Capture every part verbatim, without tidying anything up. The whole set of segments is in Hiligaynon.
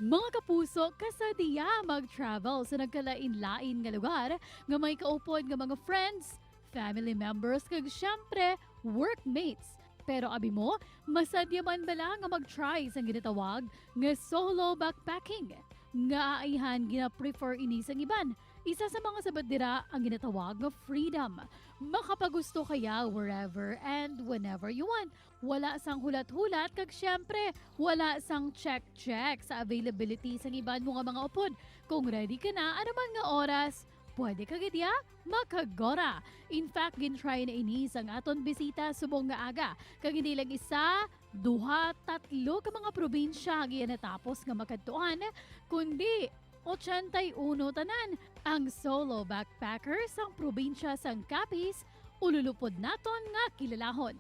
Mga kapuso, kasadya mag-travel sa nagkalain-lain nga lugar nga may kaupod nga mga friends, family members, kag syempre, workmates. Pero abi mo, masadya man bala nga mag-try sang ginatawag nga solo backpacking? Nga aihan gina-prefer ini sang iban. Isa sa mga sabat dira ang ginatawag nga freedom. Makapagusto kaya wherever and whenever you want. Wala sang hulat-hulat kag syempre, wala sang check-check sa availability sang iban mo nga mga upod. Kung ready ka na, ano man nga oras, pwede ka gid ya makagora. In fact, gin-try na ini sang aton bisita subong nga aga. Kag hindi lang isa, duha, tatlo ka mga probinsya ang iya natapos nga makadtuan, kundi ochenta y uno tanan ang solo backpacker sang probinsya sang Capiz, ululupod naton nga kilalahon.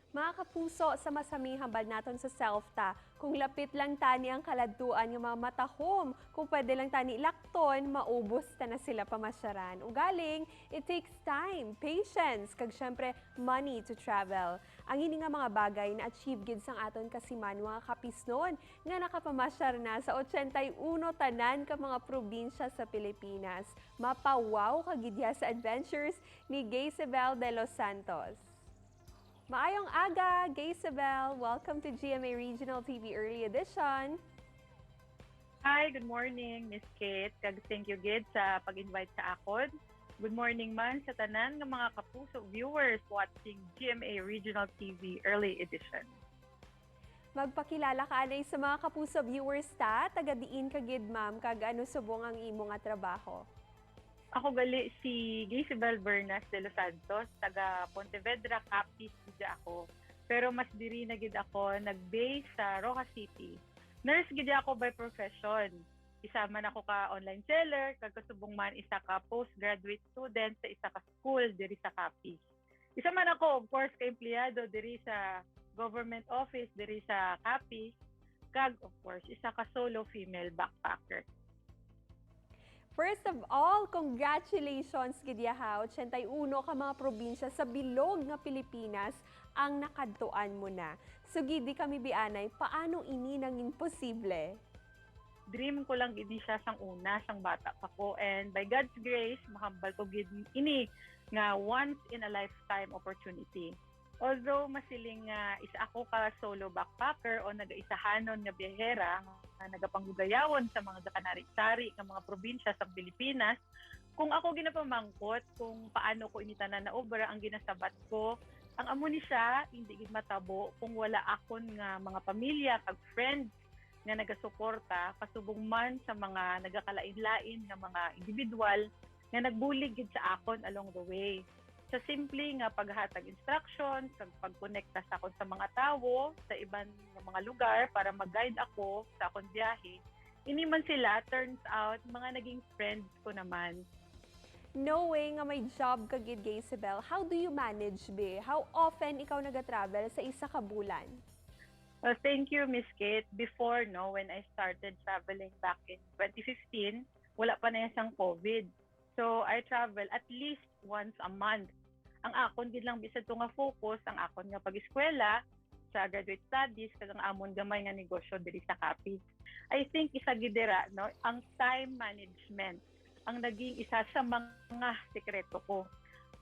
Mga kapuso, sa masami hambal naton sa self ta, kung lapit lang tani ang kaladtuan nga mga matahom, kung pwede lang tani lakton, maubos ta na sila pamasyaran. Ugaling, it takes time, patience, kag syempre, money to travel. Ang ini nga mga bagay na-achieve gid sang aton kasimanwa nga Capisnon nga nakapamasyar na sa ochenta y uno tanan ka mga probinsya sa Pilipinas. Mapawaw ka gid ya sa adventures ni Gaysabel de los Santos. Maayong aga, Gaysabel! Welcome to G M A Regional T V Early Edition. Hi, good morning, Miss Kate, kag thank you gid sa pag-invite sa akon. Good morning man sa tanan nga mga kapuso viewers watching G M A Regional T V Early Edition. Magpakilala ka anay sa mga kapuso viewers ta, taga diin ka gid, ma'am, kag ano subong ang imo nga trabaho? Ako gali si Gaysabel Bernas de los Santos, taga Pontevedra, Capiz gid ako. Pero mas diri na gid ako nag-base sa Roxas City. Nurse gid ako by profession. Isa man ako ka online seller, kag kasubong man isa ka postgraduate student sa isa ka school diri sa Capiz. Isa man ako, of course, ka empleyado diri sa government office diri sa Capiz, kag of course, isa ka solo female backpacker. First of all, congratulations gid ya ha, ochenta y uno ka mga probinsya sa bilog nga Pilipinas ang nakadtuan mo na. Sugidi kami bianay, paano ini nangin posible? Dream ko lang gid ni siya sang una, sang bata pa ko, and by God's grace, mahambal ko gid ini nga once in a lifetime opportunity. Although masiling nga isa ako ka solo backpacker o nagaisahanon nga biyahera nga nagapanggugayawon sa mga gakanari-sari nga mga probinsya sa Pilipinas, kung ako ginapamangkot kung paano ko ini tanan naobra, ang ginasabat ko, ang amo ni siya hindi gid matabo kung wala akon nga mga pamilya kag friends nga nagasuporta, kasubong man sa mga nagakalain-lain nga mga individual nga nagbulig gid sa akon along the way. Sa simple nga paghatag instructions kag pagkonekta sa akon sa mga tawo sa iban nga mga lugar para mag-guide ako sa akon biyahe, ini man sila, turns out, mga naging friends ko naman. Knowing nga may job ka gid, Gaysabel, how do you manage, be? How often ikaw nagatravel sa isa ka bulan? Well, thank you, Miss Kate. Before, no, when I started traveling back in twenty fifteen, wala pa na sang COVID. So, I travel at least once a month. Ang akon gid lang bisag to nga focus, ang akon nga pag-eskwela sa graduate studies, kag ang amon gamay nga negosyo diri sa Capiz. I think isa gid dira, no, ang time management ang naging isa sa mga sikreto ko.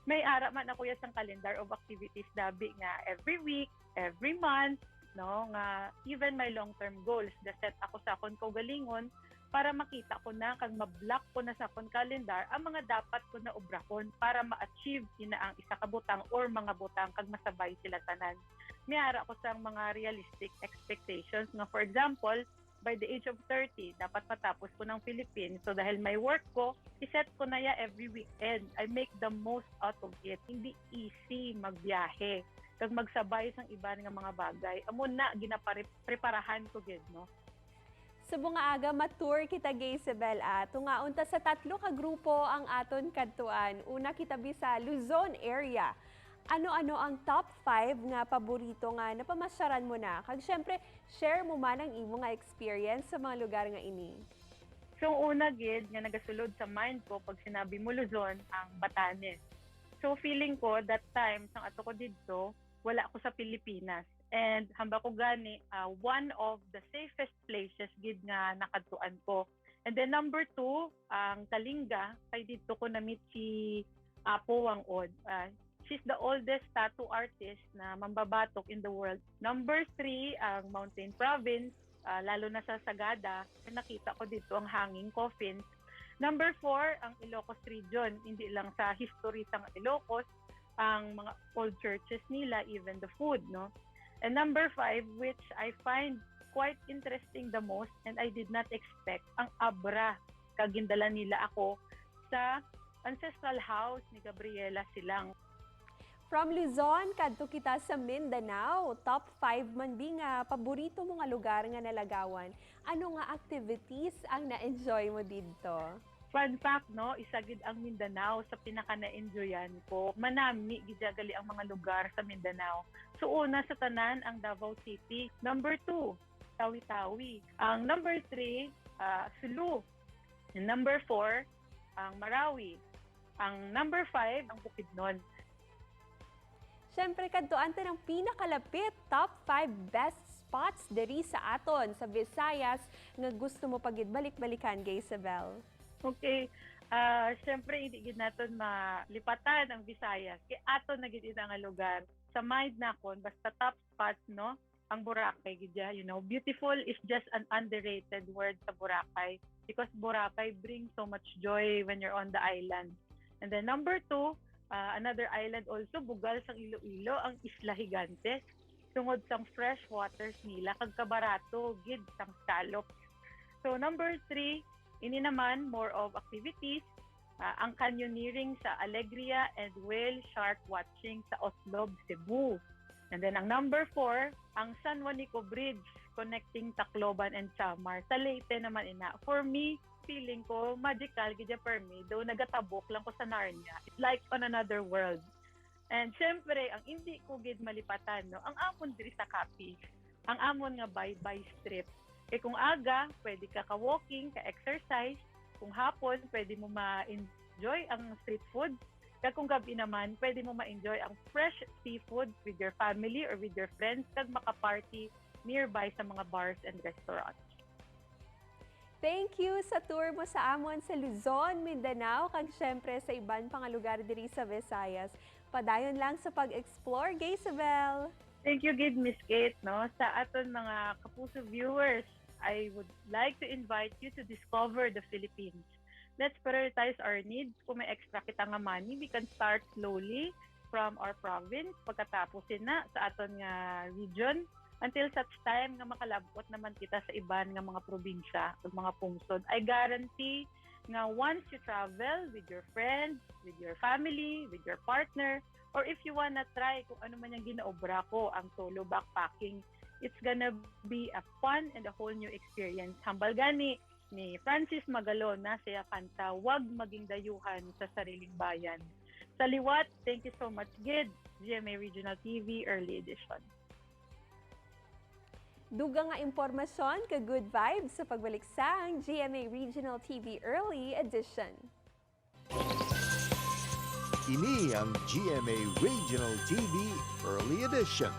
May ara man ako ya sang calendar of activities dabi nga every week, every month, no, nga even my long-term goals, ga-set ako sa akon kaugalingon para makita ko na kag ma-block ko na sa akon calendar ang mga dapat ko na obrahon para ma-achieve ina ang isa ka butang or mga butang kag masabay sila tanan. May ara ko sang mga realistic expectations nga, for example, by the age of thirty, dapat matapos ko ng Philippines. So dahil may work ko, iset ko na ya every weekend. I make the most out of it. Hindi easy magbiyahe kag magsabay sang iban nga mga bagay. Amo na ginapreparahan ko gid, no? Subong nga aga, ma-tour kita, Gaysabel, ah. Tungaon ta sa tatlo ka grupo ang aton kadtuan. Una kita bi sa Luzon area. Ano-ano ang top five nga paborito nga napamasyaran mo na? Kag syempre, share mo man ang imo nga experience sa mga lugar nga ini. So, una gid nga nagasulod sa mind ko pag sinabi mo Luzon, ang Batanes. So, feeling ko that time sang ato ko didto, wala ko sa Pilipinas. And hambal ko gani, ah, one of the safest places gid nga nakadtuan ko. And then number two, ang Kalinga, kay didto ko na-meet si Apo Wang Od. Ah, she's the oldest tattoo artist na mambabatok in the world. Number three, ang Mountain Province, ah, lalo na sa Sagada. Nakita ko didto ang hanging coffins. Number four, ang Ilocos region. Hindi lang sa history sang Ilocos, ang mga old churches nila, even the food, no? And number five, which I find quite interesting the most, and I did not expect, ang Abra, kag gindala nila ako sa ancestral house ni Gabriela Silang. From Luzon, kadto kita sa Mindanao. Top five man bi nga paborito mo nga lugar nga nalagawan. Ano nga activities ang na-enjoy mo didto? Fun fact, no, isa gid ang Mindanao sa pinaka-na-enjoyan ko. Manami gid gali ang mga lugar sa Mindanao. So, una sa tanan, ang Davao City. Number two, Tawi-Tawi. Ang number three, ah, Sulu. And number four, ang Marawi. Ang number five, ang Bukidnon. Siyempre, kadtuan ta ang pinakalapit, top five best spots diri sa aton sa Visayas nga gusto mo pa gid balik-balikan, Gay Isabel. Okay. Ah, siyempre, hindi gid naton malipatan ang Visayas. Kay aton na gid ina nga lugar. Sa mind nakon, basta top spot, no? Ang Boracay gid ya, you know. Beautiful is just an underrated word sa Boracay because Boracay brings so much joy when you're on the island. And then number two, ah, another island also, bugal sang Iloilo, ang Isla Gigantes. Tungod sang fresh waters nila, kag kabarato gid sang scallops. So number three, ini naman, more of activities, ah, ang canyoneering sa Alegria and whale shark watching sa Oslob, Cebu. And then ang number four, ang San Juanico Bridge connecting Tacloban and Samar. Sa Leyte naman ina. For me, feeling ko, magical gid ya for me. Though nagatabok lang ko sa Narnia. It's like on another world. And syempre, ang hindi ko gid malipatan, no, ang amon diri sa Capiz, ang amon nga Baybay Strip. Kay kung aga, pwede ka ka-walking, ka-exercise. Kung hapon, pwede mo ma-enjoy ang street food. Kag kung gabi naman, pwede mo ma-enjoy ang fresh seafood with your family or with your friends, kag maka-party nearby sa mga bars and restaurants. Thank you sa tour mo sa amon sa Luzon, Mindanao, kag syempre sa iban pa nga lugar diri sa Visayas. Padayon lang sa pag-explore, Gay Isabel! Thank you gid, Miss Kate, no? Sa aton mga Kapuso viewers, I would like to invite you to discover the Philippines. Let's prioritize our needs. Kung may extra kita nga money, we can start slowly from our province. Pagkatapos sina sa aton nga region, until such time nga makalab-ot naman kita sa iban nga mga probinsya ug mga pungsod. I guarantee nga once you travel with your friends, with your family, with your partner, or if you wanna try kung ano man yang ginaobra ko, ang solo backpacking, it's gonna be a fun and a whole new experience. Hambal gani ni Francis Magalona sa iya kanta, "Wag Maging Dayuhan sa Sariling Bayan." Sa liwat, thank you so much gid, G M A Regional T V Early Edition. Dugang nga impormasyon kag good vibes sa pagbalik sang G M A Regional T V Early Edition. Ini ang G M A Regional T V Early Edition.